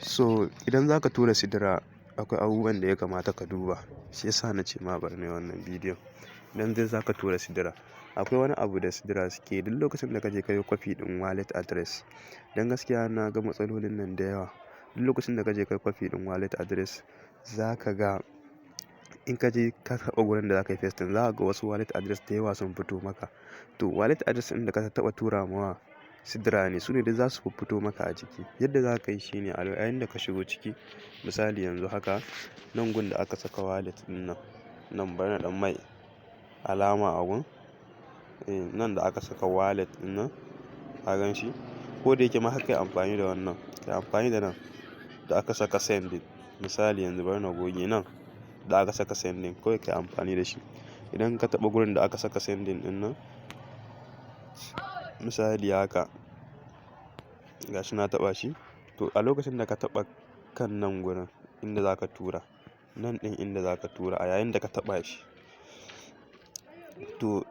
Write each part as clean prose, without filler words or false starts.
So idan za ka tura Sidra, akwai abubuwan da ya kamata ka duba. Shi ya sa na ce ma bari nayi wannan bidiyon. Idan dai za ka tura Sidra, akwai wani abu da Sidra suke duk lokacin da ka je ka yi copy ɗin wallet address. Don gaskiya na ga matsalolin nan da yawa. Duk lokacin da ka je ka yi copy ɗin wallet address, za ka ga in ka je ka taɓa wurin da za ka yi pasting, za ka ga wasu wallet address da yawa sun fito maka. To, wallet address ɗin da ka taɓa tura ma Sidra ne, su ne duk za su fiffito maka a ciki. Yadda za ka yi shine a yayin da ka shigo ciki, misali yanzu haka, nan gun da aka saka wallet ɗin nan, nan bari na ɗan mai alama a gun. Eh, nan da aka saka wallet ɗin nan, ka gan shi? Ko da yake ma haka yi amfani da wannan, ka yi amfani da nan da aka saka sending. Misali yanzu bari na goge nan da aka saka sending, kawai ka yi amfani da shi. Idan ka taɓa gurin da aka saka sending ɗin nan, misali haka, gashi na taɓa shi. To, a lokacin da ka taɓa kan nan gurin inda za ka tura, nan ɗin inda za ka tura, a yayin da ka taɓa shi, to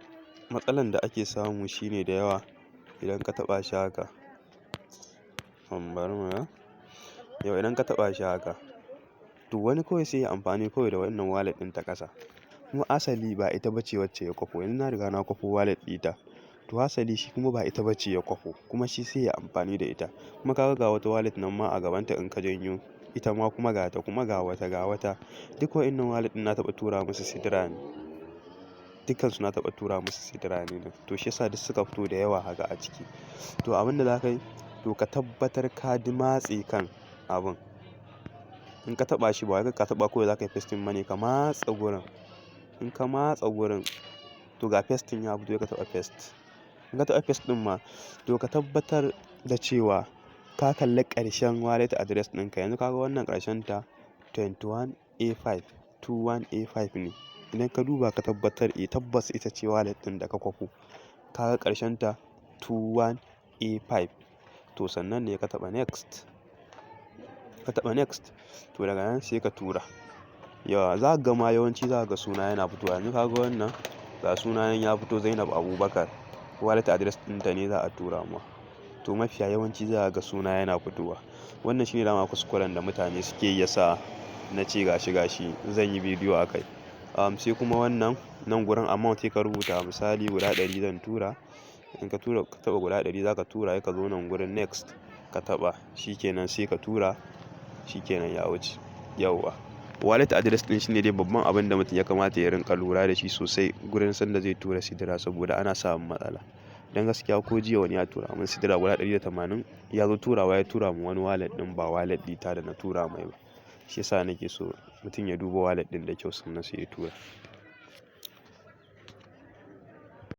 matsalar da ake samu shine da yawa idan ka taɓa shi haka. Bari mu ga. Yau idan ka taɓa shi haka, to wani kawai sai ya yi amfani kawai da wannan wallet ɗin ta ƙasa. Kuma asali ba ita ba ce wacce ya kwafo. Yanzu na riga na kwafo wallet ɗita. To, asali shi kuma ba ita ba ce ya kwafo, kuma shi sai ya yi amfani da ita. Kuma ka ga wata wallet nan ma a gabanta in ka janyo, ita ma kuma ga ta, kuma ga wata, ga wata. Duk wa'innan wallet ɗin na taɓa tura musu Sidra ne. Dukkansu na taɓa tura musu Sidra ne. To, shi yasa duk suka fito da yawa haka a ciki. To, abin da za ka yi, to ka tabbatar ka matse kan abun. In ka taɓa shi, ba wai ka taɓa kawai za ka yi pasting ba ne, ka matse gurin. In ka matse gurin, to ga pasting ya fito, sai ka taɓa paste. In ka taɓa paste ɗin ma, to ka tabbatar da cewa ka kalli ƙarshen wallet address ɗinka. Yanzu ka ga wannan ƙarshen ta 21A5, 21A5 ne. Idan ka duba ka tabbatar, eh, tabbas ita ce wallet ɗin da ka kwafo. Ka ga ƙarshen ta 21A5. To, sannan ne ka taɓa next. Ka taɓa next, to daga nan sai ka tura. Yauwa, za ka ga ma yawanci za ka ga suna yana fitowa. Yanzu ka ga wannan, ga suna nan ya fito, Zainab Abubakar. Wallet address ɗinta ne za a tura ma. To, mafiya yawanci za ka ga suna yana fitowa. Wannan shine dama kuskuren da mutane suke yi, yasa na ce gashi gashi zan yi bidiyo a kai. Sai kuma wannan nan gurin amount, sai ka rubuta, misali guda 100 zan tura. In ka tura, ka taɓa guda 100 za ka tura, sai ka zo nan gurin next ka taɓa. Shi kenan, sai ka tura. Shi kenan, ya wuce. Yauwa. Wallet address ɗin shine dai babban abin da mutum ya kamata ya rinƙa lura da shi sosai gurin sanda zai tura Sidra, saboda ana samun matsala. Don gaskiya ko jiya wani ya tura mun Sidra guda 180, ya zo turawa ya tura mun wani wallet ɗin, ba wallet ɗita da na tura mai ba. Shi yasa nake so mutum ya duba wallet ɗin da kyau sannan sai ya tura.